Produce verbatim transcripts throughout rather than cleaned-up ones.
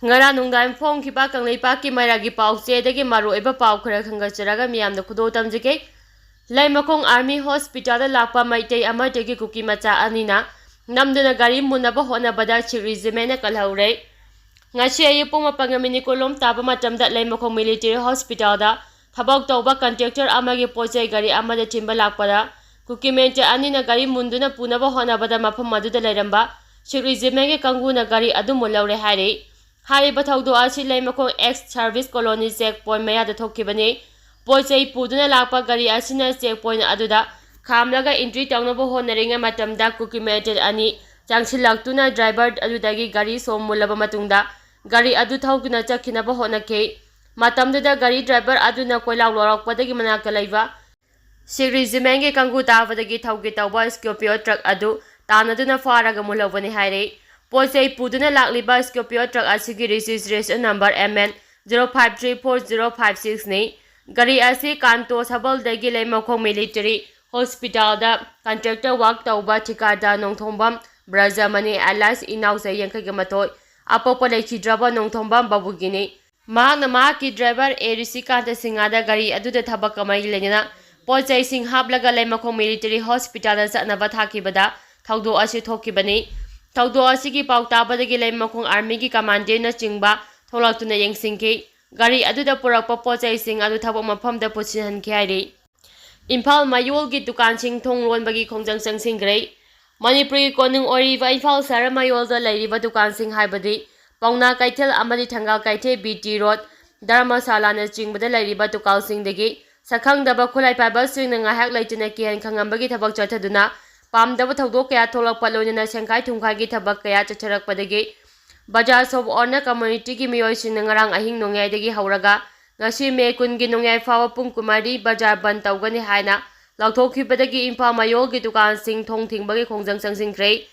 ꯉꯔꯥꯡ ꯅꯨꯡꯗꯥꯡ ꯐꯣꯡꯈꯤꯕ ꯀꯪꯂꯩꯄꯥꯛꯀꯤ ꯃꯩꯔꯥꯒꯤ ꯄꯥꯎꯆꯦꯗꯒꯤ ꯃꯔꯨꯑꯣꯏꯕ ꯄꯥꯎ ꯈꯔ ꯈꯟꯒꯠꯆꯔꯒ ꯃꯤꯌꯥꯝꯗ ꯈꯨꯗꯣꯜ ꯇꯝꯖꯒꯦ꯫ ꯂꯩꯃꯈꯣꯡ ꯑꯥꯔꯃꯤ ꯍꯣꯁꯄꯤꯇꯥꯜꯗ ꯂꯥꯛꯄ ꯃꯩꯇꯩ ꯑꯃꯗꯒꯤ ꯀꯨꯀꯤ ꯃꯆꯥ ꯑꯅꯤꯅ ꯅꯝꯗꯨꯅ ꯒꯥꯔꯤ ꯃꯨꯟꯅꯕ ꯍꯣꯠꯅꯕꯗ ꯁꯤꯈ ꯔꯦꯖꯤꯃꯦꯟꯅ ꯀꯜꯍꯧꯔꯦ꯫ ꯉꯁꯤ ꯑꯌꯨꯛ ꯄꯨꯡ ꯃꯥꯄꯟꯒ ꯃꯤꯅꯤꯠ ꯀꯨꯟꯂꯣꯝ ꯇꯥꯕ ꯃꯇꯝꯗ ꯂꯩꯃꯈꯣꯡ ꯃꯤꯂꯤꯇꯔꯤ ꯍꯣꯁꯄꯤꯇꯥꯜꯗ ꯊꯕꯛ ꯇꯧꯕ ꯀꯟꯇ꯭ꯔꯦꯛꯇꯔ ꯑꯃꯒꯤ ꯄꯣꯠ ꯆꯩ ꯒꯥꯔꯤ ꯑꯃꯗ ꯊꯤꯟꯕ ꯂꯥꯛꯄꯗ ꯀꯨꯀꯤ ꯃꯦꯟꯇꯦ ꯑꯅꯤꯅ ꯒꯥꯔꯤ ꯃꯨꯟꯗꯨꯅ ꯄꯨꯅꯕ ꯍꯣꯠꯅꯕꯗ ꯃꯐꯝ ꯑꯗꯨꯗ ꯂꯩꯔꯝꯕ ꯁꯤꯈ ꯔꯦꯖꯤꯃꯦꯟꯒꯤ ꯀꯥꯡꯕꯨꯅ ꯒꯥꯔꯤ ꯑꯗꯨ ꯃꯨꯜꯍꯧꯔꯦ ꯍꯥꯏꯔꯤ꯫ ꯍꯥꯏꯔꯤꯕ ꯊꯧꯗꯣꯛ ꯑꯁꯤ ꯂꯩꯃꯈꯣꯡ ex service colony check point ꯃꯌꯥꯗ ꯊꯣꯛꯈꯤꯕꯅꯤ꯫ ꯄꯣꯠ ꯆꯩ ꯄꯨꯗꯨꯅ ꯂꯥꯛꯄ ꯒꯥꯔꯤ ꯑꯁꯤꯅ ꯆꯦꯛ ꯄꯣꯏꯟ ꯑꯗꯨꯗ ꯈꯥꯝꯂꯒ ꯏꯟꯇ꯭ꯔꯤ ꯇꯧꯅꯕ ꯍꯣꯠꯅꯔꯤꯉꯩ ꯃꯇꯝꯗ ꯀꯨꯀꯤ ꯃꯦꯟꯇꯦ ꯑꯅꯤ ꯆꯪꯁꯤꯜꯂꯛꯇꯨꯅ ꯗ꯭ꯔꯥꯏꯚꯔ ꯑꯗꯨꯗꯒꯤ ꯒꯥꯔꯤ ꯁꯣꯝ ꯃꯨꯜꯂꯕ ꯃꯇꯨꯡꯗ ꯒꯥꯔꯤ ꯑꯗꯨ ꯊꯧꯗꯨꯅ ꯆꯠꯈꯤꯅꯕ ꯍꯣꯠꯅꯈꯤ꯫ ꯃꯇꯝꯗꯨꯗ ꯒꯥꯔꯤ ꯗ꯭ꯔꯥꯏꯚꯔ ꯑꯗꯨꯅ ꯀꯣꯏꯂꯥꯎ ꯂꯥꯎꯔꯛꯄꯗꯒꯤ ꯃꯅꯥꯛꯇ ꯂꯩꯕ ꯁꯤꯈ ꯔꯦꯖꯤꯃꯦꯟꯒꯤ ꯀꯥꯡꯕꯨ ꯇꯥꯕꯗꯒꯤ ꯊꯧꯒꯦ ꯇꯧꯕ ꯁ꯭ꯀꯣꯔꯄꯤꯌꯣ ꯇ꯭ꯔꯛ ꯑꯗꯨ ꯇꯥꯟꯅꯗꯨꯅ ꯐꯥꯔꯒ ꯃꯨꯜꯍꯧꯕꯅꯤ ꯍꯥꯏꯔꯤ꯫ ꯄꯣꯠ ꯆꯩ ꯄꯨꯗꯨꯅ ꯂꯥꯛꯂꯤꯕ ꯁ꯭ꯀꯣꯔꯄꯤꯌꯣ ꯇ꯭ꯔꯛ ꯑꯁꯤꯒꯤ registration number M N zero five three four zero five six ꯅꯤ꯫ ꯒꯥꯔꯤ ꯑꯁꯤ ꯀꯥꯟꯇꯣ ꯁꯕꯜꯗꯒꯤ ꯂꯩꯃꯈꯣꯡ ꯃꯤꯂꯤꯇꯔꯤ ꯍꯣꯁꯄꯤꯇꯥꯜꯗ ꯀꯟꯇ꯭ꯔꯦꯛꯇꯔ ꯋꯥꯛ ꯇꯧꯕ ꯊꯤꯀꯥꯗꯥꯔ ꯅꯣꯡꯊꯣꯝꯕꯝ ꯕ꯭ꯔꯖꯃꯅꯤ ꯑꯦꯂꯥꯏꯁ ꯏꯅꯥꯎꯆꯥ ꯌꯥꯡꯈꯩꯒ ꯃꯥꯊꯣꯏ, ꯑꯄꯣꯛꯄ ꯂꯩꯈꯤꯗ꯭ꯔꯕ ꯅꯣꯡꯊꯣꯝꯕꯝ ꯕꯥꯕꯨꯒꯤꯅꯤ꯫ ꯃꯍꯥꯛꯅ ꯃꯍꯥꯛꯀꯤ ꯗ꯭ꯔꯥꯏꯚꯔ ꯑꯦ ꯔꯤꯁꯤꯀꯥꯟꯇ ꯁꯤꯡꯍꯗ ꯒꯥꯔꯤ ꯑꯗꯨꯗ ꯊꯕꯛ ꯑꯃꯒꯤ ꯂꯩꯅꯅ ꯄꯣꯠ ꯆꯩꯁꯤꯡ ꯍꯥꯞꯂꯒ ꯂꯩꯃꯈꯣꯡ ꯃꯤꯂꯤꯇꯔꯤ ꯍꯣꯁꯄꯤꯇꯥꯜꯗ ꯆꯠꯅꯕ ꯊꯥꯈꯤꯕꯗ ꯊꯧꯗꯣꯛ ꯑꯁꯤ ꯊꯣꯛꯈꯤꯕꯅꯤ꯫ ꯊꯧꯗꯣꯛ ꯑꯁꯤꯒꯤ ꯄꯥꯎ ꯇꯥꯕꯗꯒꯤ ꯂꯩꯃꯈꯣꯡ ꯑꯥꯔꯃꯤꯒꯤ ꯀꯃꯥꯟꯗꯦꯟꯅꯆꯤꯡꯕ ꯊꯣꯛꯂꯛꯇꯨꯅ ꯌꯦꯡꯁꯤꯟꯈꯤ꯫ ꯒꯥꯔꯤ ꯑꯗꯨꯗ ꯄꯨꯔꯛꯄ ꯄꯣꯠ ꯆꯩꯁꯤꯡ ꯑꯗꯨ ꯊꯕꯛ ꯃꯐꯝꯗ ꯄꯨꯁꯤꯟꯍꯟꯈꯤ ꯍꯥꯏꯔꯤ꯫ ꯏꯝꯐꯥꯜ ꯃꯌꯣꯜꯒꯤ ꯗꯨꯀꯥꯟꯁꯤꯡ ꯊꯣꯡ ꯂꯣꯟꯕꯒꯤ ꯈꯣꯡꯖꯪ ꯆꯪꯁꯤꯟꯈ꯭ꯔꯦ꯫ ꯃꯅꯤꯄꯨꯔꯒꯤ ꯀꯣꯅꯨꯡ ꯑꯣꯏꯔꯤꯕ ꯏꯝꯐꯥꯜ ꯁꯍꯔ ꯃꯌꯣꯜꯗ ꯂꯩꯔꯤꯕ ꯗꯨꯀꯥꯟꯁꯤꯡ ꯍꯥꯏꯕꯗꯤ ꯄꯥꯎꯅꯥ ꯀꯩꯊꯦꯜ ꯑꯃꯗꯤ ꯊꯪꯒꯥꯜ ꯀꯩꯊꯦꯜ, B T Road, ꯙꯔꯃꯁꯥꯂꯥꯅꯆꯤꯡꯕꯗ ꯂꯩꯔꯤꯕ ꯗꯨꯀꯥꯟꯁꯤꯡꯗꯒꯤ ꯁꯛꯈꯪꯗꯕ ꯈꯨꯠꯂꯥꯏ ꯄꯥꯏꯕꯁꯤꯡꯅ ꯉꯥꯏꯍꯥꯛ ꯂꯩꯇꯅ ꯀꯤꯍꯟ ꯈꯪꯍꯟꯕꯒꯤ ꯊꯕꯛ ꯆꯠꯊꯗꯨꯅ ꯄꯥꯝꯗꯕ ꯊꯧꯗꯣꯛ ꯀꯌꯥ ꯊꯣꯛꯂꯛꯄ ꯂꯣꯏꯅꯅ ꯁꯦꯡꯈꯥꯏ ꯊꯨꯝꯈꯥꯏꯒꯤ ꯊꯕꯛ ꯀꯌꯥ ꯆꯠꯊꯔꯛꯄꯗꯒꯤ ꯕꯖꯥꯔ ꯁꯣꯞ ꯑꯣꯅꯔ ꯀꯝꯃ꯭ꯌꯨꯅꯤꯇꯤꯒꯤ ꯃꯤꯑꯣꯏꯁꯤꯡꯅ ꯉꯔꯥꯡ ꯑꯍꯤꯡ ꯅꯣꯡꯌꯥꯏꯗꯒꯤ ꯍꯧꯔꯒ ꯉꯁꯤ ꯃꯦ ꯀꯨꯟꯒꯤ ꯅꯣꯡꯌꯥꯏ ꯐꯥꯎꯕ ꯄꯨꯡ ꯀꯨꯟꯃꯔꯤ ꯕꯖꯥꯔ ꯕꯟ ꯇꯧꯒꯅꯤ ꯍꯥꯏꯅ ꯂꯥꯎꯊꯣꯛꯈꯤꯕꯗꯒꯤ ꯏꯝꯐꯥꯜ ꯃꯌꯣꯜꯒꯤ ꯗꯨꯀꯥꯟꯁꯤꯡ ꯊꯣꯡ ꯊꯤꯡꯕꯒꯤ ꯈꯣꯡꯖꯪ ꯆꯪꯁꯤꯟꯈ꯭ꯔꯦ꯫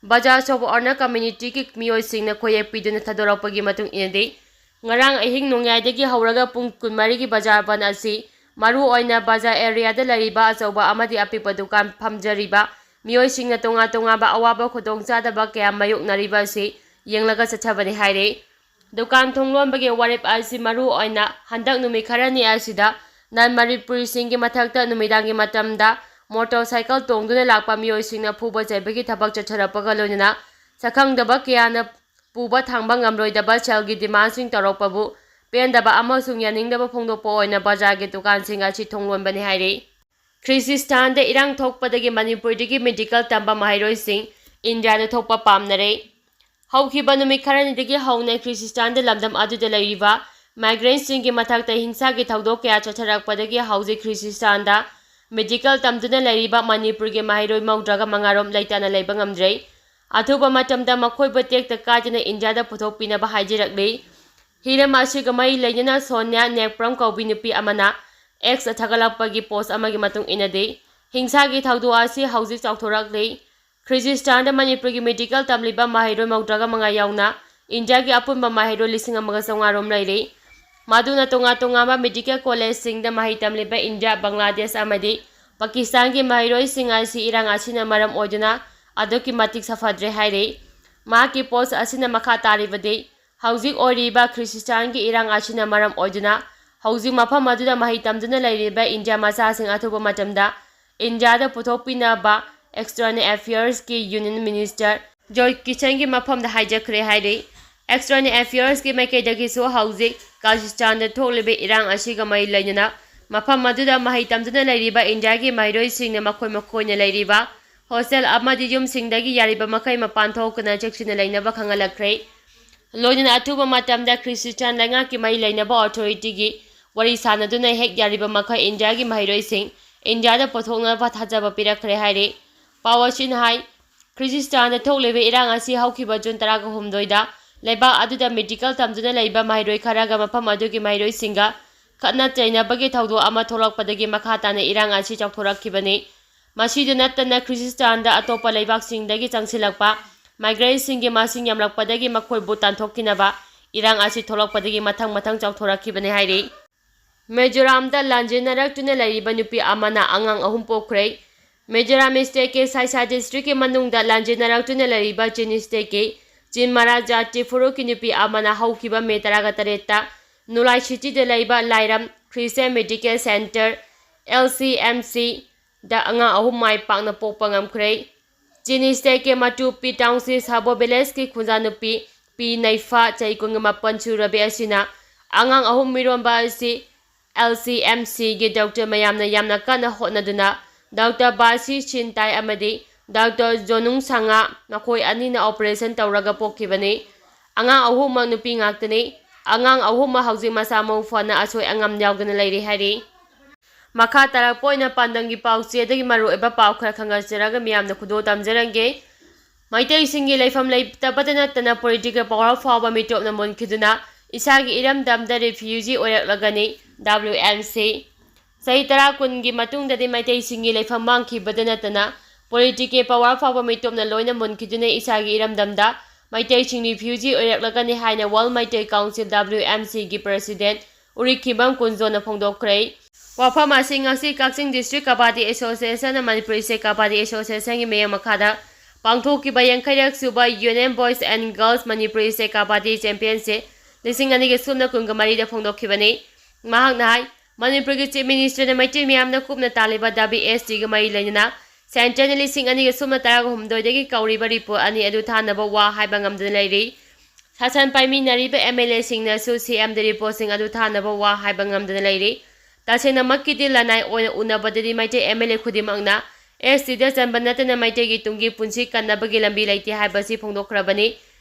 ꯕꯖꯥꯔ ꯁꯣꯞ ꯑꯣꯅꯔ ꯀꯝꯃ꯭ꯌꯨꯅꯤꯇꯤꯒꯤ ꯃꯤꯑꯣꯏꯁꯤꯡꯅ ꯈꯣꯏꯌꯦꯛ ꯄꯤꯗꯨꯅ ꯊꯥꯗꯣꯔꯛꯄꯒꯤ ꯃꯇꯨꯡ ꯏꯟꯅꯗꯤ, ꯉꯔꯥꯡ ꯑꯍꯤꯡ ꯅꯣꯡꯌꯥꯏꯗꯒꯤ ꯍꯧꯔꯒ ꯄꯨꯡ ꯀꯨꯟꯃꯔꯤꯒꯤ ꯕꯖꯥꯔ ꯕꯟ ꯑꯁꯤ ꯃꯔꯨꯑꯣꯏꯅ ꯕꯖꯥꯔ ꯑꯦꯔꯤꯌꯥꯗ ꯂꯩꯔꯤꯕ ꯑꯆꯧꯕ ꯑꯃꯗꯤ ꯑꯄꯤꯛꯄ ꯗꯨꯀꯥꯟ ꯐꯝꯖꯔꯤꯕ ꯃꯤꯑꯣꯏꯁꯤꯡꯅ ꯇꯣꯉꯥꯟ ꯇꯣꯉꯥꯟꯕ ꯑꯋꯥꯕ ꯈꯨꯗꯣꯡꯆꯥꯗꯕ ꯀꯌꯥ ꯃꯥꯌꯣꯛꯅꯔꯤꯕ ꯑꯁꯤ ꯌꯦꯡꯂꯒ ꯆꯠꯊꯕꯅꯤ ꯍꯥꯏꯔꯤ꯫ ꯗꯨꯀꯥꯟ ꯊꯣꯡ ꯂꯣꯟꯕꯒꯤ ꯋꯥꯔꯦꯞ ꯑꯁꯤ ꯃꯔꯨ ꯑꯣꯏꯅ ꯍꯟꯗꯛ ꯅꯨꯃꯤꯠ ꯈꯔꯅꯤ ꯑꯁꯤꯗ ꯅꯟ ꯃꯅꯤꯄꯨꯔꯤꯁꯤꯡꯒꯤ ꯃꯊꯛꯇ ꯅꯨꯃꯤꯗꯥꯡꯒꯤ ꯃꯇꯝꯗ ꯃꯣꯇꯣꯔ ꯁꯥꯏꯀꯜ ꯇꯣꯡꯗꯨꯅ ꯂꯥꯛꯄ ꯃꯤꯑꯣꯏꯁꯤꯡꯅ ꯐꯨꯕ ꯆꯩꯕꯒꯤ ꯊꯕꯛ ꯆꯠꯊꯔꯛꯄꯒ ꯂꯣꯏꯅꯅ ꯁꯛꯈꯪꯗꯕ ꯀꯌꯥꯅ ꯄꯨꯕ ꯊꯥꯡꯕ ꯉꯝꯂꯣꯏꯗꯕ ꯁꯦꯜꯒꯤ ꯗꯤꯃꯥꯟꯁꯤꯡ ꯇꯧꯔꯛꯄꯕꯨ ꯄꯦꯟꯗꯕ ꯑꯃꯁꯨꯡ ꯌꯥꯅꯤꯡꯗꯕ ꯐꯣꯡꯗꯣꯛꯄ ꯑꯣꯏꯅ ꯕꯖꯥꯔꯒꯤ ꯗꯨꯀꯥꯟꯁꯤꯡ ꯑꯁꯤ ꯊꯣꯡ ꯂꯣꯟꯕꯅꯤ ꯍꯥꯏꯔꯤ꯫ ꯈ꯭ꯔꯤꯁꯇꯥꯟꯗ ꯏꯔꯥꯡ ꯊꯣꯛꯄꯗꯒꯤ ꯃꯅꯤꯄꯨꯔꯗꯒꯤ ꯃꯦꯗꯤꯀꯦꯜ ꯇꯝꯕ ꯃꯍꯩꯔꯣꯏꯁꯤꯡ ꯏꯟꯗꯤꯌꯥꯗ ꯊꯣꯛꯄ ꯄꯥꯝꯅꯔꯦ꯫ ꯍꯧꯈꯤꯕ ꯅꯨꯃꯤꯠ ꯈꯔꯅꯤꯗꯒꯤ ꯍꯧꯅ ꯈ꯭ꯔꯤꯁꯇꯥꯟꯗ ꯂꯝꯗꯝ ꯑꯗꯨꯗ ꯂꯩꯔꯤꯕ ꯃꯥꯏꯒ꯭ꯔꯦꯟꯁꯤꯡꯒꯤ ꯃꯊꯛꯇ ꯍꯤꯡꯁꯥꯒꯤ ꯊꯧꯗꯣꯛ ꯀꯌꯥ ꯆꯠꯊꯔꯛꯄꯗꯒꯤ ꯍꯧꯖꯤꯛ ꯈ꯭ꯔꯤꯁꯇꯥꯟꯗ ꯃꯦꯗꯤꯀꯦꯜ ꯇꯝꯗꯨꯅ ꯂꯩꯔꯤꯕ ꯃꯅꯤꯄꯨꯔꯒꯤ ꯃꯍꯩꯔꯣꯏ ꯃꯧꯗ꯭ꯔꯥꯒ ꯃꯉꯥꯔꯣꯝ ꯂꯩꯇꯅ ꯂꯩꯕ ꯉꯝꯗ꯭ꯔꯦ꯫ ꯑꯊꯨꯕ ꯃꯇꯝꯗ ꯃꯈꯣꯏꯕꯨ ꯇꯦꯛꯇ ꯀꯥꯏꯗꯅ ꯏꯟꯗꯤꯌꯥꯗ ꯄꯨꯊꯣꯛꯄꯤꯅꯕ ꯍꯥꯏꯖꯔꯛꯂꯤ꯫ ꯍꯤꯔꯝ ꯑꯁꯤꯒ ꯃꯔꯤ ꯂꯩꯅꯅ ꯁꯣꯅꯤꯌꯥ ꯅꯦꯛꯄ꯭ꯔꯝ ꯀꯧꯕꯤ ꯅꯨꯄꯤ ꯑꯃꯅ ꯑꯦꯛꯁꯇ ꯊꯥꯒꯠꯂꯛꯄꯒꯤ ꯄꯣꯁ ꯑꯃꯒꯤ ꯃꯇꯨꯡ ꯏꯟꯅꯗꯤ, ꯍꯤꯡꯁꯥꯒꯤ ꯊꯧꯗꯣꯛ ꯑꯁꯤ ꯍꯧꯖꯤꯛ ꯆꯥꯎꯊꯣꯔꯛꯂꯤ꯫ ꯈ꯭ꯔꯤꯁꯇꯥꯟꯗ ꯃꯅꯤꯄꯨꯔꯒꯤ ꯃꯦꯗꯤꯀꯦꯜ ꯇꯝꯂꯤꯕ ꯃꯍꯩꯔꯣꯏ ꯃꯧꯗ꯭ꯔꯥꯒ ꯃꯉꯥ ꯌꯥꯎꯅ ꯏꯟꯗꯤꯌꯥꯒꯤ ꯑꯄꯨꯟꯕ ꯃꯍꯩꯔꯣꯏ ꯂꯤꯁꯤꯡ ꯑꯃꯒ ꯆꯥꯝꯃꯉꯥ ꯔꯣꯝ ꯂꯩꯔꯤ꯫ ꯃꯗꯨꯅ ꯇꯣꯉꯥꯟ ꯇꯣꯉꯥꯟꯕ ꯃꯦꯗꯤꯀꯦꯜ ꯀꯣꯂꯦꯖꯁꯤꯡꯗ ꯃꯍꯩ ꯇꯝꯂꯤꯕ ꯏꯟꯗꯤꯌꯥ, ꯕꯪꯒ꯭ꯂꯥꯗꯦꯁ ꯑꯃꯗꯤ ꯄꯥꯀꯤꯁꯇꯥꯟꯒꯤ ꯃꯍꯩꯔꯣꯏꯁꯤꯡ ꯑꯁꯤ ꯏꯔꯥꯡ ꯑꯁꯤꯅ ꯃꯔꯝ ꯑꯣꯏꯗꯨꯅ ꯑꯗꯨꯛꯀꯤ ꯃꯇꯤꯛ ꯁꯥꯐꯗ꯭ꯔꯦ ꯍꯥꯏꯔꯤ꯫ ꯃꯍꯥꯛꯀꯤ ꯄꯣꯁ ꯑꯁꯤꯅ ꯃꯈꯥ ꯇꯥꯔꯤꯕꯗꯤ, ꯍꯧꯖꯤꯛ ꯑꯣꯏꯔꯤꯕ ꯈ꯭ꯔꯤꯁꯇꯥꯟꯒꯤ ꯏꯔꯥꯡ ꯑꯁꯤꯅ ꯃꯔꯝ ꯑꯣꯏꯗꯨꯅ ꯍꯧꯖꯤꯛ ꯃꯐꯝ ꯑꯗꯨꯗ ꯃꯍꯩ ꯇꯝꯗꯨꯅ ꯂꯩꯔꯤꯕ ꯏꯟꯗꯤꯌꯥ ꯃꯆꯥꯁꯤꯡ ꯑꯊꯨꯕ ꯃꯇꯝꯗ ꯏꯟꯗꯤꯌꯥꯗ ꯄꯨꯊꯣꯛꯄꯤꯅꯕ ꯑꯦꯛꯁꯇꯔꯅꯦꯜ ꯑꯦꯐꯤꯌꯔꯁꯀꯤ ꯌꯨꯅꯤꯌꯟ ꯃꯤꯅꯤꯁꯇꯔ ꯖꯣꯏ ꯀꯤꯁꯟꯒꯤ ꯃꯐꯝꯗ ꯍꯥꯏꯖꯈ꯭ꯔꯦ ꯍꯥꯏꯔꯤ꯫ ꯑꯦꯛꯁꯇꯔꯅꯦꯜ ꯑꯦꯐꯤꯌꯔꯁꯀꯤ ꯃꯥꯏꯀꯩꯗꯒꯤꯁꯨ ꯍꯧꯖꯤꯛ ꯈ꯭ꯔꯤꯁꯇꯥꯟꯗ ꯊꯣꯛꯂꯤꯕ ꯏꯔꯥꯡ ꯑꯁꯤꯒ ꯃꯔꯤ ꯂꯩꯅꯅ ꯃꯐꯝ ꯑꯗꯨꯗ ꯃꯍꯩ ꯇꯝꯗꯨꯅ ꯂꯩꯔꯤꯕ ꯏꯟꯗꯤꯌꯥꯒꯤ ꯃꯍꯩꯔꯣꯏꯁꯤꯡꯅ ꯃꯈꯣꯏ ꯃꯈꯣꯏꯅ ꯂꯩꯔꯤꯕ ꯍꯣꯁꯇꯦꯜ ꯑꯃꯗꯤ ꯌꯨꯝꯁꯤꯡꯗꯒꯤ ꯌꯥꯔꯤꯕ ꯃꯈꯩ ꯃꯄꯥꯟ ꯊꯣꯛꯇꯅ ꯆꯦꯛꯁꯤꯟꯅ ꯂꯩꯅꯕ ꯈꯪꯍꯜꯂꯛꯈ꯭ꯔꯦ꯫ ꯂꯣꯏꯅꯅ ꯑꯊꯨꯕ ꯃꯇꯝꯗ ꯈ꯭ꯔꯤꯁꯇꯥꯟ ꯂꯩꯉꯥꯛꯀꯤ ꯃꯔꯤ ꯂꯩꯅꯕ ꯑꯣꯊꯣꯔꯤꯇꯤꯒꯤ ꯋꯥꯔꯤ ꯁꯥꯅꯗꯨꯅ ꯍꯦꯛ ꯌꯥꯔꯤꯕ ꯃꯈꯩ ꯏꯟꯗꯤꯌꯥꯒꯤ ꯃꯍꯩꯔꯣꯏꯁꯤꯡ ꯏꯟꯗꯤꯌꯥꯗ ꯄꯨꯊꯣꯛꯅꯕ ꯊꯥꯖꯕ ꯄꯤꯔꯛꯈ꯭ꯔꯦ ꯍꯥꯏꯔꯤ꯫ ꯄꯥꯎ ꯑꯁꯤꯅ ꯍꯥꯏ, ꯈ꯭ꯔꯤꯁꯇꯥꯟꯗ ꯊꯣꯛꯂꯤꯕ ꯏꯔꯥꯡ ꯑꯁꯤ ꯍꯧꯈꯤꯕ ꯖꯨꯟ ꯇꯔꯥꯍꯨꯝꯗꯣꯏꯗ ꯂꯩꯕꯥꯛ ꯑꯗꯨꯗ ꯃꯦꯗꯤꯀꯦꯜ ꯇꯝꯗꯨꯅ ꯂꯩꯕ ꯃꯍꯩꯔꯣꯏ ꯈꯔꯒ ꯃꯐꯝ ꯑꯗꯨꯒꯤ ꯃꯍꯩꯔꯣꯏꯁꯤꯡꯒ ꯈꯠꯅ ꯆꯩꯅꯕꯒꯤ ꯊꯧꯗꯣꯛ ꯑꯃ ꯊꯣꯛꯂꯛꯄꯗꯒꯤ ꯃꯈꯥ ꯇꯥꯅ ꯏꯔꯥꯡ ꯑꯁꯤ ꯆꯥꯎꯊꯣꯔꯛꯈꯤꯕꯅꯤ꯫ ꯃꯁꯤꯗ ꯅꯠꯇꯅ ꯈ꯭ꯔꯤꯁꯇꯥꯟꯗ ꯑꯇꯣꯞꯄ ꯂꯩꯕꯥꯛꯁꯤꯡꯗꯒꯤ ꯆꯪꯁꯤꯜꯂꯛꯄ ꯃꯥꯏꯒ꯭ꯔꯦꯟꯁꯤꯡꯒꯤ ꯃꯁꯤꯡ ꯌꯥꯝꯂꯛꯄꯗꯒꯤ ꯃꯈꯣꯏꯕꯨ ꯇꯥꯟꯊꯣꯛꯈꯤꯅꯕ ꯏꯔꯥꯡ ꯑꯁꯤ ꯊꯣꯛꯂꯛꯄꯗꯒꯤ ꯃꯊꯪ ꯃꯊꯪ ꯆꯥꯎꯊꯣꯔꯛꯈꯤꯕꯅꯤ ꯍꯥꯏꯔꯤ꯫ ꯃꯤꯖꯣꯔꯥꯝꯗ ꯂꯥꯟꯖꯦꯟꯅꯔꯛꯇꯨꯅ ꯂꯩꯔꯤꯕ ꯅꯨꯄꯤ ꯑꯃꯅ ꯑꯉꯥꯡ ꯑꯍꯨꯝ ꯄꯣꯛꯈ꯭ꯔꯦ꯫ ꯃꯤꯖꯣꯔꯥꯝ ꯁ꯭ꯇꯦꯠꯀꯤ ꯁꯥꯏꯁꯥ ꯗꯤꯁꯇ꯭ꯔꯤꯛꯀꯤ ꯃꯅꯨꯡꯗ ꯂꯥꯟꯖꯦꯟꯅꯔꯛꯇꯨꯅ ꯂꯩꯔꯤꯕ ꯆꯤꯟ ꯁ꯭ꯇꯦꯠꯀꯤ ꯆꯤꯟ ꯃꯔꯥ ꯖꯥꯇꯤ ꯐꯨꯔꯨꯞꯀꯤ ꯅꯨꯄꯤ ꯑꯃꯅ ꯍꯧꯈꯤꯕ ꯃꯦ ꯇꯔꯥꯒ ꯇꯔꯦꯠꯇ ꯅꯨꯂꯥꯏ ꯁꯤꯇꯤꯗ ꯂꯩꯕ ꯂꯥꯏꯔꯝ Christian medical centre, L C M C, ꯗ ꯑꯉꯥꯡ ꯑꯍꯨꯝ ꯃꯥꯏ ꯄꯥꯛꯅ ꯄꯣꯛꯄ ꯉꯝꯈ꯭ꯔꯦ꯫ ꯆꯤꯅꯤ ꯁ꯭ꯇꯦꯠꯀꯤ ꯃꯇꯨꯄꯤ ꯇꯥꯎꯟꯁꯤ ꯁꯥꯕꯣ ꯚꯤꯂꯦꯖꯀꯤ ꯈꯨꯟꯖꯥ ꯅꯨꯄꯤ ꯄꯤ ꯅꯩꯐꯥ, ꯆꯍꯤ ꯀꯨꯟꯒ ꯃꯥꯄꯟ ꯁꯨꯔꯕꯤ ꯑꯁꯤꯅ ꯑꯉꯥꯡ ꯑꯍꯨꯝ ꯃꯤꯔꯣꯟꯕ ꯑꯁꯤ ꯑꯦꯜ ꯁꯤ ꯑꯦꯝ ꯁꯤꯒꯤ ꯗꯣꯛꯇꯔ ꯃꯌꯥꯝꯅ ꯌꯥꯝꯅ ꯀꯟꯅ ꯍꯣꯠꯅꯗꯨꯅ ꯗꯣꯛꯇꯔ ꯕꯥꯁꯤ ꯁꯤꯟꯇꯥꯏ ꯑꯃꯗꯤ ꯗꯣꯛꯇꯔ ꯖꯣꯅꯨꯡ ꯁꯉꯥ ꯃꯈꯣꯏ ꯑꯅꯤꯅ ꯑꯣꯄꯔꯦꯁꯟ ꯇꯧꯔꯒ ꯄꯣꯛꯈꯤꯕꯅꯤ꯫ ꯑꯉꯥꯡ ꯑꯍꯨꯝꯃꯛ ꯅꯨꯄꯤ ꯉꯥꯛꯇꯅꯤ꯫ ꯑꯉꯥꯡ ꯑꯍꯨꯝꯃꯛ ꯍꯧꯖꯤꯛ ꯃꯁꯥ ꯃꯎ ꯐꯅ ꯑꯁꯣꯏ ꯑꯉꯥꯝ ꯌꯥꯎꯗꯅ ꯂꯩꯔꯤ ꯍꯥꯏꯔꯤ꯫ ꯃꯈꯥ ꯇꯥꯔꯛꯄ ꯑꯣꯏꯅ ꯄꯥꯟꯗꯝꯒꯤ ꯄꯥꯎꯆꯦꯗꯒꯤ ꯃꯔꯨꯑꯣꯏꯕ ꯄꯥꯎ ꯈꯔ ꯈꯪꯒꯠꯆꯔꯒ ꯃꯤꯌꯥꯝꯗ ꯈꯨꯗꯣꯜ ꯇꯝꯖꯔꯝꯒꯦ꯫ ꯃꯩꯇꯩꯁꯤꯡꯒꯤ ꯂꯩꯐꯝ ꯂꯩꯇꯕꯇ ꯅꯠꯇꯅ ꯄꯣꯂꯤꯇꯤꯀꯦꯜ ꯄꯋꯥꯔ ꯐꯥꯎꯕ ꯃꯤꯇꯣꯞꯅ ꯃꯨꯟꯈꯤꯗꯨꯅ ꯏꯁꯥꯒꯤ ꯏꯔꯝꯗꯝꯗ ꯔꯤꯐ꯭ꯌꯨꯖꯤ ꯑꯣꯏꯔꯛꯂꯒꯅꯤ, ꯗꯕ꯭ꯂꯤꯎ ꯑꯦꯝ ꯁꯤ꯫ ꯆꯍꯤ ꯇꯔꯥ ꯀꯨꯟꯒꯤ ꯃꯇꯨꯡꯗꯗꯤ ꯃꯩꯇꯩꯁꯤꯡꯒꯤ ꯂꯩꯐꯝ ꯃꯥꯡꯈꯤꯕꯗ ꯅꯠꯇꯅ ꯄꯣꯂꯤꯇꯤꯀꯦꯜ ꯄꯋꯥꯔ ꯐꯥꯎꯕ ꯃꯤꯇꯣꯞꯅ ꯂꯣꯏꯅ ꯃꯨꯟꯈꯤꯗꯨꯅ ꯏꯁꯥꯒꯤ ꯏꯔꯝꯗꯝꯗ ꯃꯩꯇꯩꯁꯤꯡ ꯔꯤꯐ꯭ꯌꯨꯖꯤ ꯑꯣꯏꯔꯛꯂꯒꯅꯤ ꯍꯥꯏꯅ world Meitei council, W M ꯁꯤꯒꯤ ꯄ꯭ꯔꯁꯤꯗꯦꯟ ꯎꯔꯤꯈꯤꯕꯝ ꯀꯨꯟꯖꯣꯅ ꯐꯣꯡꯗꯣꯛꯈ꯭ꯔꯦ꯫ ꯋꯥꯐꯝ ꯑꯁꯤ ꯉꯁꯤ ꯀꯛꯆꯤꯡ ꯗꯤꯁꯇ꯭ꯔꯤꯛ ꯀꯕꯥꯗꯤ ꯑꯦꯁꯣꯁꯤꯌꯦꯁꯟꯅ ꯃꯅꯤꯄꯨꯔ ꯁ꯭ꯇꯦꯠ ꯀꯕꯥꯗꯤ ꯑꯦꯁꯣꯁꯤꯌꯦꯁꯟꯒꯤ ꯃꯤꯠꯌꯦꯡ ꯃꯈꯥꯗ ꯄꯥꯡꯊꯣꯛꯈꯤꯕ ꯌꯥꯡꯈꯩꯔꯛ ꯁꯨꯕ union boys and girls Manipur state kabaddi championship ꯂꯤꯁꯤꯡ ꯑꯅꯤꯒ ꯁꯨꯞꯅ ꯀꯨꯟꯒ ꯃꯔꯤꯗ ꯐꯣꯡꯗꯣꯛꯈꯤꯕꯅꯤ꯫ ꯃꯍꯥꯛꯅ ꯍꯥꯏ, ꯃꯅꯤꯄꯨꯔꯒꯤ ꯆꯤꯐ ꯃꯤꯅꯤꯁꯇꯔꯅ ꯃꯩꯇꯩ ꯃꯤꯌꯥꯝꯅ ꯀꯨꯞꯅ ꯇꯥꯜꯂꯤꯕ ꯗꯕ꯭ꯂꯤꯎ ꯑꯦꯁ ꯇꯤꯒ ꯃꯔꯤ ꯂꯩꯅꯅ ꯁꯦꯟꯇꯔꯅ ꯂꯤꯁꯤꯡ ꯑꯅꯤꯒ ꯁꯨꯞꯅ ꯇꯔꯥꯍꯨꯝꯗꯣꯏꯗꯒꯤ ꯀꯧꯔꯤꯕ ꯔꯤꯄꯣꯔꯠ ꯑꯅꯤ ꯑꯗꯨ ꯊꯥꯅꯕ ꯋꯥ ꯍꯥꯏꯕ ꯉꯝꯗꯅ ꯂꯩꯔꯤ꯫ ꯁꯥꯁꯟ ꯄꯥꯏꯃꯤꯟꯅꯔꯤꯕ ꯑꯦꯝ ꯑꯦꯜ ꯑꯦꯁꯤꯡꯅꯁꯨ ꯁꯤ ꯑꯦꯝꯗ ꯔꯤꯄꯣꯔꯠꯁꯤꯡ ꯑꯗꯨ ꯊꯥꯅꯕ ꯋꯥ ꯍꯥꯏꯕ ꯉꯝꯗꯅ ꯂꯩꯔꯤ꯫ ꯇꯁꯦꯡꯅꯃꯛꯀꯤꯗꯤ ꯂꯅꯥꯏ ꯑꯣꯏꯅ ꯎꯅꯕꯗꯗꯤ ꯃꯩꯇꯩ ꯑꯦꯝ ꯑꯦꯜ ꯑꯦ ꯈꯨꯗꯤꯡꯃꯛꯅ ꯑꯦꯁ ꯇꯤꯗ ꯆꯟꯕ ꯅꯠꯇꯅ ꯃꯩꯇꯩꯒꯤ ꯇꯨꯡꯒꯤ ꯄꯨꯟꯁꯤ ꯀꯟꯅꯕꯒꯤ ꯂꯝꯕꯤ ꯂꯩꯇꯦ ꯍꯥꯏꯕꯁꯤ ꯐꯣꯡꯗꯣꯛꯈ꯭ꯔꯕꯅꯤ꯫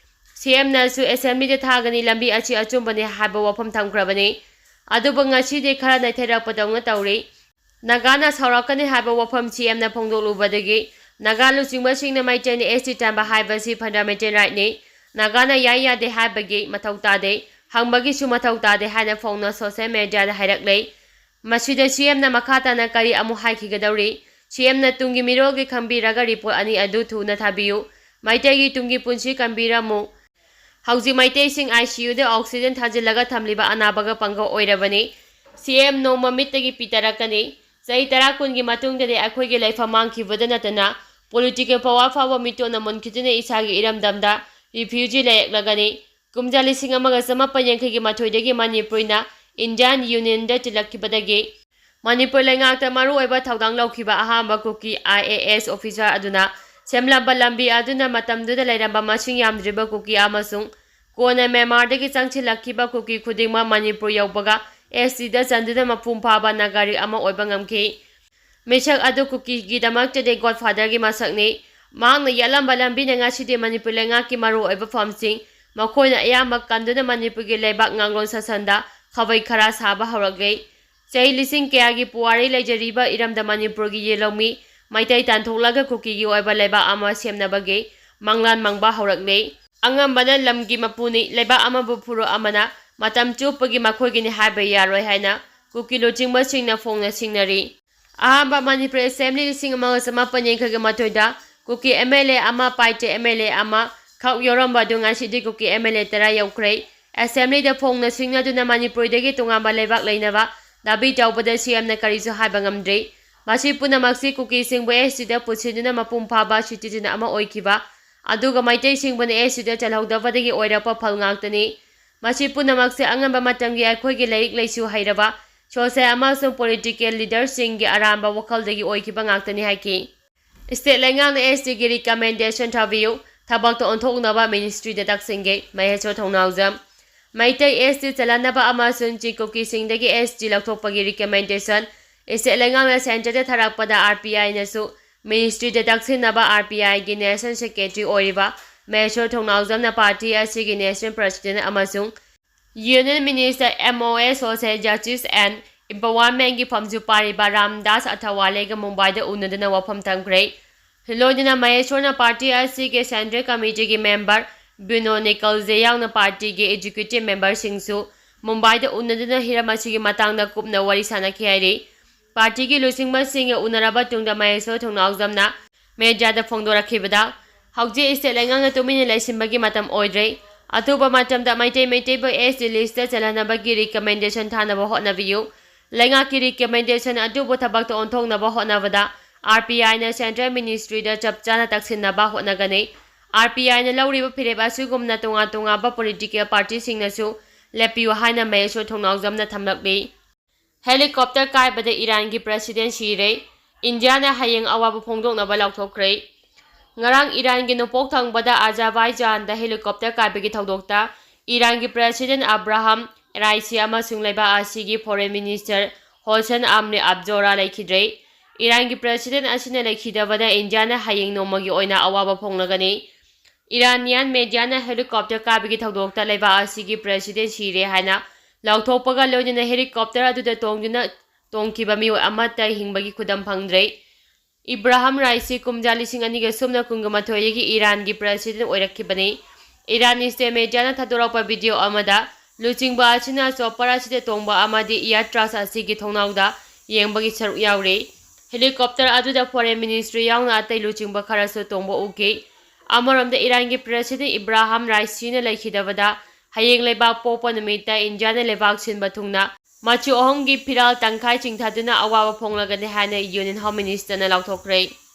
ꯁꯤ ꯑꯦꯝꯅꯁꯨ ꯑꯦꯁꯦꯝꯕ꯭ꯂꯤꯗ ꯊꯥꯒꯅꯤ, ꯂꯝꯕꯤ ꯑꯁꯤ ꯑꯆꯨꯝꯕꯅꯤ ꯍꯥꯏꯕ ꯋꯥꯐꯝ ꯊꯝꯈ꯭ꯔꯕꯅꯤ꯫ ꯑꯗꯨꯕꯨ ꯉꯁꯤꯗꯤ ꯈꯔ ꯅꯩꯊꯔꯛꯄꯗꯧꯅ ꯇꯧꯔꯤ꯫ ꯅꯥꯒꯥꯅ ꯁꯥꯎꯔꯛꯀꯅꯤ ꯍꯥꯏꯕ ꯋꯥꯐꯝ ꯁꯤ ꯑꯦꯝꯅ ꯐꯣꯡꯗꯣꯛꯂꯨꯕꯗꯒꯤ ꯅꯥꯒꯥ ꯂꯨꯆꯤꯡꯕꯁꯤꯡꯅ ꯃꯩꯇꯩꯅ ꯑꯦꯁ ꯇꯤ ꯆꯟꯕ ꯍꯥꯏꯕꯁꯤ ꯐꯟꯗꯥꯃꯦꯟꯇꯦꯜ ꯔꯥꯏꯠꯅꯤ, ꯅꯥꯒꯥꯅ ꯌꯥꯏ ꯌꯥꯗꯦ ꯍꯥꯏꯕꯒꯤ ꯃꯊꯧ ꯇꯥꯗꯦ, ꯍꯪꯕꯒꯤꯁꯨ ꯃꯊꯧ ꯇꯥꯗꯦ ꯍꯥꯏꯅ ꯐꯣꯡꯅ ꯁꯣꯁꯤꯌꯦꯜ ꯃꯦꯗꯤꯌꯥꯗ ꯍꯥꯏꯔꯛꯂꯦ꯫ ꯃꯁꯤꯗ ꯁꯤ ꯑꯦꯝꯅ ꯃꯈꯥ ꯇꯥꯅ ꯀꯔꯤ ꯑꯃꯨꯛ ꯍꯥꯏꯈꯤꯒꯗꯧꯔꯤ? ꯁꯤ ꯑꯦꯝꯅ ꯇꯨꯡꯒꯤ ꯃꯤꯔꯣꯜꯒꯤ ꯈꯪꯕꯤꯔꯒ ꯔꯤꯄꯣꯔꯠ ꯑꯅꯤ ꯑꯗꯨ ꯊꯨꯅ ꯊꯥꯕꯤꯌꯨ꯫ ꯃꯩꯇꯩꯒꯤ ꯇꯨꯡꯒꯤ ꯄꯨꯟꯁꯤ ꯀꯟꯕꯤꯔꯝꯃꯨ꯫ ꯍꯧꯖꯤꯛ ꯃꯩꯇꯩꯁꯤꯡ ꯑꯥꯏ ꯁꯤ ꯌꯨꯗ ꯑꯣꯛꯁꯤꯖꯦꯟ ꯊꯥꯖꯤꯜꯂꯒ ꯊꯝꯂꯤꯕ ꯑꯅꯥꯕꯒ ꯄꯪꯒ ꯑꯣꯏꯔꯕꯅꯤ꯫ ꯁꯤ ꯑꯦꯝ ꯅꯣꯡꯃ ꯃꯤꯠꯇꯒꯤ ꯄꯤ ꯇꯥꯔꯛꯀꯅꯤ꯫ ꯆꯍꯤ ꯇꯔꯥ ꯀꯨꯟꯒꯤ ꯃꯇꯨꯡꯗꯗꯤ ꯑꯩꯈꯣꯏꯒꯤ ꯂꯩꯐꯝ ꯃꯥꯡꯈꯤꯕꯗ ꯅꯠꯇꯅ ꯄꯣꯂꯤꯇꯤꯀꯦꯜ ꯄꯋꯥꯔ ꯐꯥꯎꯕ ꯃꯤꯇꯣꯞꯅ ꯃꯨꯟꯈꯤꯗꯨꯅ ꯏꯁꯥꯒꯤ ꯏꯔꯝꯗꯝꯗ ꯔꯤꯐ꯭ꯌꯨꯖꯤ ꯂꯩꯔꯛꯂꯒꯅꯤ꯫ ꯀꯨꯝꯖꯥ ꯂꯤꯁꯤꯡ ꯑꯃꯒ ꯆꯃꯥꯄꯟ ꯌꯥꯡꯈꯩꯒꯤ ꯃꯥꯊꯣꯏꯗꯒꯤ ꯃꯅꯤꯄꯨꯔꯅ ꯏꯟꯗꯤꯌꯥꯟ ꯌꯨꯅꯤꯌꯟꯗ ꯇꯤꯜꯂꯛꯈꯤꯕꯗꯒꯤ ꯃꯅꯤꯄꯨꯔ ꯂꯩꯉꯥꯛꯇ ꯃꯔꯨꯑꯣꯏꯕ ꯊꯧꯗꯥꯡ ꯂꯧꯈꯤꯕ ꯑꯍꯥꯟꯕ ꯀꯨꯀꯤ ꯑꯥꯏ ꯑꯦ ꯑꯦꯁ ꯑꯣꯐꯤꯁꯥꯔ ꯑꯗꯨꯅ ꯁꯦꯝꯂꯝꯕ ꯂꯝꯕꯤ ꯑꯗꯨꯅ ꯃꯇꯝꯗꯨꯗ ꯂꯩꯔꯝꯕ ꯃꯁꯤꯡ ꯌꯥꯝꯗ꯭ꯔꯤꯕ ꯀꯨꯀꯤ ꯑꯃꯁꯨꯡ ꯀꯣꯟꯅ ꯃ꯭ꯌꯥꯟꯃꯥꯔꯗꯒꯤ ꯆꯪꯁꯤꯜꯂꯛꯈꯤꯕ ꯀꯨꯀꯤ ꯈꯨꯗꯤꯡꯃꯛ ꯃꯅꯤꯄꯨꯔ ꯌꯧꯕꯒ ꯑꯦꯁ ꯇꯤꯗ ꯆꯟꯗꯨꯅ ꯃꯄꯨꯡ ꯐꯥꯕ ꯅꯥꯒꯔꯤꯛ ꯑꯃ ꯑꯣꯏꯕ ꯉꯝꯈꯤ꯫ ꯃꯤꯁꯛ ꯑꯗꯨ ꯀꯨꯀꯤꯒꯤꯗꯃꯛꯇꯗꯤ ꯒꯣꯗꯐꯥꯗꯔꯒꯤ ꯃꯁꯛꯅꯤ꯫ ꯃꯍꯥꯛꯅ ꯌꯥꯠꯂꯝꯕ ꯂꯝꯕꯤꯅ ꯉꯁꯤꯗꯤ ꯃꯅꯤꯄꯨꯔ ꯂꯩꯉꯥꯛꯀꯤ ꯃꯔꯨꯑꯣꯏꯕ ꯐꯝꯁꯤꯡ, ꯃꯈꯣꯏꯅ ꯑꯌꯥꯝꯕ ꯀꯟꯗꯨꯅ ꯃꯅꯤꯄꯨꯔꯒꯤ ꯂꯩꯕꯥꯛ ꯉꯥꯡꯂꯣꯟ ꯁꯥꯁꯟꯗ ꯈꯥꯕꯩ ꯈꯔꯥ ꯁꯥꯕ ꯍꯧꯔꯛꯂꯦ꯫ ꯆꯍꯤ ꯂꯤꯁꯤꯡ ꯀꯌꯥꯒꯤ ꯄꯨꯋꯥꯔꯤ ꯂꯩꯖꯔꯤꯕ ꯏꯔꯝꯗꯝ ꯃꯅꯤꯄꯨꯔꯒꯤ ꯌꯦꯜꯍꯧꯃꯤ ꯃꯩꯇꯩ ꯇꯥꯟꯊꯣꯛꯂꯒ ꯀꯨꯀꯤꯒꯤ ꯑꯣꯏꯕ ꯂꯩꯕꯥꯛ ꯑꯃ ꯁꯦꯝꯅꯕꯒꯤ ꯃꯪꯂꯥꯟ ꯃꯪꯕ ꯍꯧꯔꯛꯂꯦ꯫ ꯑꯉꯝꯕꯅ ꯂꯝꯒꯤ ꯃꯄꯨꯅꯤ, ꯂꯩꯕꯥꯛ ꯑꯃꯕꯨ ꯐꯨꯔꯨꯞ ꯑꯃꯅ ꯃꯇꯝ ꯆꯨꯞꯄꯒꯤ ꯃꯈꯣꯏꯒꯤꯅꯤ ꯍꯥꯏꯕ ꯌꯥꯔꯣꯏ ꯍꯥꯏꯅ ꯀꯨꯀꯤ ꯂꯨꯆꯤꯡꯕꯁꯤꯡꯅ ꯐꯣꯡꯅ ꯁꯤꯡꯅꯔꯤ꯫ ꯑꯍꯥꯟꯕ ꯃꯅꯤꯄꯨꯔ ꯑꯦꯁꯦꯝꯕ꯭ꯂꯤ ꯂꯤꯁꯤꯡ ꯑꯃꯒ ꯆꯃꯥꯄꯟ ꯌꯥꯡꯈꯩꯒ ꯃꯥꯊꯣꯏꯗ ꯀꯨꯀꯤ ꯑꯦꯝ ꯑꯦꯜ ꯑꯦ ꯑꯃ, ꯄꯥꯏꯇꯦ ꯑꯦꯝ ꯑꯦꯜ ꯑꯦ ꯑꯃ ꯈꯛ ꯌꯥꯎꯔꯝꯕ ꯑꯗꯨ ꯉꯁꯤꯗꯤ ꯀꯨꯀꯤ ꯑꯦꯝ ꯑꯦꯜ ꯑꯦ ꯇꯔꯥ ꯌꯧꯈ꯭ꯔꯦ꯫ ꯑꯦꯁꯦꯝꯕ꯭ꯂꯤꯗ ꯐꯣꯡꯅ ꯁꯤꯡꯅꯗꯨꯅ ꯃꯅꯤꯄꯨꯔꯗꯒꯤ ꯇꯣꯉꯥꯟꯕ ꯂꯩꯕꯥꯛ ꯂꯩꯅꯕ ꯗꯥꯕꯤ ꯇꯧꯕꯗ ꯁꯤ ꯑꯦꯝꯅ ꯀꯔꯤꯁꯨ ꯍꯥꯏꯕ ꯉꯝꯗ꯭ꯔꯤ꯫ ꯃꯁꯤ ꯄꯨꯝꯅꯃꯛꯁꯤ ꯀꯨꯀꯤꯁꯤꯡꯕꯨ ꯑꯦꯁ ꯇꯤꯗ ꯄꯨꯁꯤꯟꯗꯨꯅ ꯃꯄꯨꯡ ꯐꯥꯕ ꯁꯤꯇꯤꯖꯟ ꯑꯃ ꯑꯣꯏꯈꯤꯕ, ꯑꯗꯨꯒ ꯃꯩꯇꯩꯁꯤꯡꯕꯨꯅ ꯑꯦꯁ ꯇꯤꯗ ꯆꯜꯍꯧꯗꯕꯗꯒꯤ ꯑꯣꯏꯔꯛꯄ ꯐꯜ ꯉꯥꯛꯇꯅꯤ꯫ ꯃꯁꯤ ꯄꯨꯝꯅꯃꯛꯁꯦ ꯑꯉꯟꯕ ꯃꯇꯝꯒꯤ ꯑꯩꯈꯣꯏꯒꯤ ꯂꯥꯏꯔꯤꯛ ꯂꯥꯏꯁꯨ ꯍꯩꯔꯕ, ꯁꯣꯁꯦꯜ ꯑꯃꯁꯨꯡ ꯄꯣꯂꯤꯇꯤꯀꯦꯜ ꯂꯤꯗꯔꯁꯤꯡꯒꯤ ꯑꯔꯥꯟꯕ ꯋꯥꯈꯜꯗꯒꯤ ꯑꯣꯏꯈꯤꯕ ꯉꯥꯛꯇꯅꯤ ꯍꯥꯏꯈꯤ꯫ ꯁ꯭ꯇꯦꯠ ꯂꯩꯉꯥꯛꯅ ꯑꯦꯁ ꯇꯤꯒꯤ ꯔꯤꯀꯃꯦꯟꯗꯦꯁꯟ ꯊꯥꯕꯤꯌꯨ, ꯊꯕꯛꯇ ꯑꯣꯟꯊꯣꯛꯅꯕ ꯃꯤꯅꯤꯁꯇ꯭ꯔꯤꯗ ꯇꯛꯁꯤꯟꯒꯦ, ꯃꯍꯦꯁꯣꯔ ꯊꯧꯅꯥꯎꯖꯝ꯫ ꯃꯩꯇꯩ ꯑꯦꯁ ꯇꯤ ꯆꯜꯍꯟꯅꯕ ꯑꯃꯁꯨꯡ ꯆꯤꯡ ꯀꯨꯀꯤꯁꯤꯡꯗꯒꯤ ꯑꯦꯁ ꯇꯤ ꯂꯧꯊꯣꯛꯄꯒꯤ ꯔꯤꯀꯃꯦꯟꯗꯦꯁꯟ ꯁ꯭ꯇꯦꯠ ꯂꯩꯉꯥꯛꯅ ꯁꯦꯟꯇꯔꯗ ꯊꯥꯔꯛꯄꯗ ꯑꯥꯔ ꯄꯤ ꯑꯥꯏꯅꯁꯨ ꯃꯤꯅꯤꯁꯇ꯭ꯔꯤꯗ ꯇꯛꯁꯤꯟꯅꯕ ꯑꯥꯔ ꯄꯤ ꯑꯥꯏꯒꯤ ꯅꯦꯁꯅꯦꯜ ꯁꯦꯀ꯭ꯔꯦꯇꯔꯤ ꯑꯣꯏꯔꯤꯕ ꯃꯍꯦꯁꯣꯔ ꯊꯧꯅꯥꯎꯖꯝꯅ ꯄꯥꯔꯇꯤ ꯑꯁꯤꯒꯤ ꯅꯦꯁꯅꯦꯜ ꯄ꯭ꯔꯁꯤꯗꯦꯟꯠ ꯑꯃꯁꯨꯡ union minister M O S, social justice and ꯏꯝꯄꯥꯋꯔꯃꯦꯟꯒꯤ ꯐꯝꯁꯨ ꯄꯥꯔꯤꯕ Ramdas ꯑꯊꯋꯥꯂꯦꯒ ꯃꯨꯝꯕꯥꯏꯗ ꯎꯅꯗꯨꯅ ꯋꯥꯐꯝ ꯊꯝꯈ꯭ꯔꯦ꯫ ꯂꯣꯏꯅꯅ ꯃꯍꯦꯁꯣꯔꯅ ꯄꯥꯔꯇꯤ ꯑꯁꯤꯒꯤ ꯁꯦꯟꯇ꯭ꯔꯦꯜ ꯀꯃꯤꯇꯤꯒꯤ ꯃꯦꯝꯕꯔ ꯕꯤꯅꯣ ꯅꯤꯀꯜꯖꯦ ꯌꯥꯎꯅ ꯄꯥꯔꯇꯤꯒꯤ ꯑꯦꯛꯖꯤꯀ꯭ꯌꯨꯇꯤꯚ ꯃꯦꯝꯕꯔꯁꯤꯡꯁꯨ ꯃꯨꯝꯕꯥꯏꯗ ꯎꯅꯗꯨꯅ ꯍꯤꯔꯝ ꯑꯁꯤꯒꯤ ꯃꯇꯥꯡꯗ ꯀꯨꯞꯅ ꯋꯥꯔꯤ ꯁꯥꯅꯈꯤ ꯍꯥꯏꯔꯤ꯫ ꯄꯥꯔꯇꯤꯒꯤ ꯂꯨꯆꯤꯡꯕꯁꯤꯡꯒ ꯎꯅꯔꯕ ꯇꯨꯡꯗ ꯃꯍꯦꯁꯣꯔ ꯊꯧꯅꯥꯎꯖꯝꯅ ꯃꯦꯗꯤꯌꯥꯗ ꯐꯣꯡꯗꯣꯔꯛꯈꯤꯕꯗ, ꯍꯧꯖꯤꯛ ꯁ꯭ꯇꯦꯠ ꯂꯩꯉꯥꯛꯅ ꯇꯨꯃꯤꯟꯅ ꯂꯩꯁꯤꯟꯕꯒꯤ ꯃꯇꯝ ꯑꯣꯏꯗ꯭ꯔꯦ꯫ ꯑꯊꯨꯕ ꯃꯇꯝꯗ ꯃꯩꯇꯩ ꯃꯩꯇꯩꯕꯨ ꯑꯦꯁ ꯇꯤ ꯂꯤꯁꯇ ꯆꯜꯍꯟꯅꯕꯒꯤ ꯔꯤꯀꯃꯦꯟꯗꯦꯁꯟ ꯊꯥꯅꯕ ꯍꯣꯠꯅꯕꯤꯌꯨ꯫ ꯂꯩꯉꯥꯛꯀꯤ ꯔꯤꯀꯃꯦꯟꯗꯦꯁꯟ ꯑꯗꯨꯕꯨ ꯊꯕꯛꯇ ꯑꯣꯟꯊꯣꯛꯅꯕ ꯍꯣꯠꯅꯕꯗ ꯑꯥꯔ ꯄꯤ ꯑꯥꯏꯅ ꯁꯦꯟꯇ꯭ꯔꯦꯜ ꯃꯤꯅꯤꯁꯇ꯭ꯔꯤꯗ ꯆꯞ ꯆꯥꯅ ꯇꯛꯁꯤꯟꯅꯕ ꯍꯣꯠꯅꯒꯅꯤ꯫ ꯑꯥꯔ ꯄꯤ ꯑꯥꯏꯅ ꯂꯧꯔꯤꯕ ꯐꯤꯔꯦꯞ ꯑꯁꯤꯒꯨꯝꯅ ꯇꯣꯉꯥꯟ ꯇꯣꯉꯥꯟꯕ ꯄꯣꯂꯤꯇꯤꯀꯦꯜ ꯄꯥꯔꯇꯤꯁꯤꯡꯅꯁꯨ ꯂꯦꯞꯄꯤꯌꯨ ꯍꯥꯏꯅ ꯃꯌꯦꯛꯁꯨ ꯊꯣꯡꯅꯥꯎꯖꯝꯅ ꯊꯝꯂꯛꯂꯤ꯫ ꯍꯦꯂꯤꯀꯣꯞꯇꯔ ꯀꯥꯏꯕꯗ ꯏꯔꯥꯟꯒꯤ ꯄ꯭ꯔꯦꯁꯤꯗꯦꯟ ꯁꯤꯔꯦ꯫ ꯏꯟꯗꯤꯌꯥꯅ ꯍꯌꯦꯡ ꯑꯋꯥꯕ ꯐꯣꯡꯗꯣꯛꯅꯕ ꯂꯥꯎꯊꯣꯛꯈ꯭ꯔꯦ꯫ ꯉꯔꯥꯡ ꯏꯔꯥꯟꯒꯤ ꯅꯣꯡꯄꯣꯛ ꯊꯪꯕꯗ ꯑꯖꯔꯕꯥꯏꯖꯥꯟꯗ ꯍꯦꯂꯤꯀꯣꯞꯇꯔ ꯀꯥꯏꯕꯒꯤ ꯊꯧꯗꯣꯛꯇ ꯏꯔꯥꯟꯒꯤ ꯄ꯭ꯔꯦꯁꯤꯗꯦꯟ ꯑꯕ꯭ꯔꯥꯍꯝ ꯔꯥꯏꯁꯤ ꯑꯃꯁꯨꯡ ꯂꯩꯕꯥꯛ ꯑꯁꯤꯒꯤ ꯐꯣꯔꯦꯟ ꯃꯤꯅꯤꯁꯇꯔ ꯍꯣꯁꯦꯟ ꯑꯃꯔꯤ ꯑꯕꯖꯣꯔꯥ ꯂꯩꯈꯤꯗ꯭ꯔꯦ꯫ ꯏꯔꯥꯟꯒꯤ ꯄ꯭ꯔꯦꯁꯤꯗꯦꯟ ꯑꯁꯤꯅ ꯂꯩꯈꯤꯗꯕꯗ ꯏꯟꯗꯤꯌꯥꯅ ꯍꯌꯦꯡ ꯅꯣꯡꯃꯒꯤ ꯑꯣꯏꯅ ꯑꯋꯥꯕ ꯐꯣꯡꯂꯒꯅꯤ꯫ ꯏꯔꯥꯅꯤꯌꯥꯟ ꯃꯦꯗꯤꯌꯥꯅ ꯍꯦꯂꯤꯀꯣꯞꯇꯔ ꯀꯥꯏꯕꯒꯤ ꯊꯧꯗꯣꯛꯇ ꯂꯩꯕꯥꯛ ꯑꯁꯤꯒꯤ ꯄ꯭ꯔꯦꯁꯤꯗꯦꯟ ꯁꯤꯔꯦ ꯍꯥꯏꯅ ꯂꯥꯎꯊꯣꯛꯄꯒ ꯂꯣꯏꯅꯅ ꯍꯦꯂꯤꯀꯣꯞꯇꯔ ꯑꯗꯨꯗ ꯇꯣꯡꯗꯨꯅ ꯇꯣꯡꯈꯤꯕ ꯃꯤꯑꯣꯏ ꯑꯃꯠꯇ ꯍꯤꯡꯕꯒꯤ ꯈꯨꯗꯝ ꯐꯪꯗ꯭ꯔꯦ꯫ ꯏꯕ꯭ꯔꯥꯍꯝ ꯔꯥꯏꯁꯤ ꯀꯨꯝꯖꯥ ꯂꯤꯁꯤꯡ ꯑꯅꯤꯒ ꯁꯨꯞꯅ ꯀꯨꯟꯒ ꯃꯥꯊꯣꯏꯗꯒꯤ ꯏꯔꯥꯟꯒꯤ ꯄ꯭ꯔꯦꯁꯤꯗꯦꯟ ꯑꯣꯏꯔꯛꯈꯤꯕꯅꯤ꯫ ꯏꯔꯥꯟ ꯏꯁꯇꯦꯠ ꯃꯦꯗꯤꯌꯥꯅ ꯊꯥꯗꯣꯔꯛꯄ ꯚꯤꯗꯤꯑꯣ ꯑꯃꯗ ꯂꯨꯆꯤꯡꯕ ꯑꯁꯤꯅ ꯆꯣꯄꯔ ꯑꯁꯤꯗ ꯇꯣꯡꯕ ꯑꯃꯗꯤ ꯏꯌꯥꯔ ꯇ꯭ꯔꯥꯁ ꯑꯁꯤꯒꯤ ꯊꯣꯡꯅꯥꯎꯗ ꯌꯦꯡꯕꯒꯤ ꯁꯔꯨꯛ ꯌꯥꯎꯔꯤ꯫ ꯍꯦꯂꯤꯀꯣꯞꯇꯔ ꯑꯗꯨꯗ ꯐꯣꯔꯦꯟ ꯃꯤꯅꯤꯁꯇ꯭ꯔꯤ ꯌꯥꯎꯅ ꯑꯇꯩ ꯂꯨꯆꯤꯡꯕ ꯈꯔꯁꯨ ꯇꯣꯡꯕ ꯎꯈꯤ꯫ ꯑꯃꯔꯣꯝꯗ ꯏꯔꯥꯟꯒꯤ ꯄ꯭ꯔꯦꯁꯤꯗꯦꯟ ꯏꯕ꯭ꯔꯥꯍꯝ ꯔꯥꯏꯁꯤꯅ ꯂꯩꯈꯤꯗꯕꯗ ꯍꯌꯦꯡ ꯂꯩꯕꯥꯛ ꯄꯣꯛꯄ ꯅꯨꯃꯤꯠꯇ ꯏꯟꯗꯤꯌꯥꯅ ꯂꯩꯕꯥꯛ ꯁꯤꯟꯕ ꯊꯨꯡꯅ ꯃꯆꯨ ꯑꯍꯨꯝꯒꯤ ꯐꯤꯔꯥꯜ ꯇꯪꯈꯥꯏ ꯆꯤꯡꯊꯗꯨꯅ ꯑꯋꯥꯕ ꯐꯣꯡꯂꯒꯅꯤ ꯍꯥꯏꯅ ꯌꯨꯅꯤꯌꯟ ꯍꯣꯝ ꯃꯤꯅꯤꯁꯇꯔꯅ ꯂꯥꯎꯊꯣꯛꯈ꯭ꯔꯦ꯫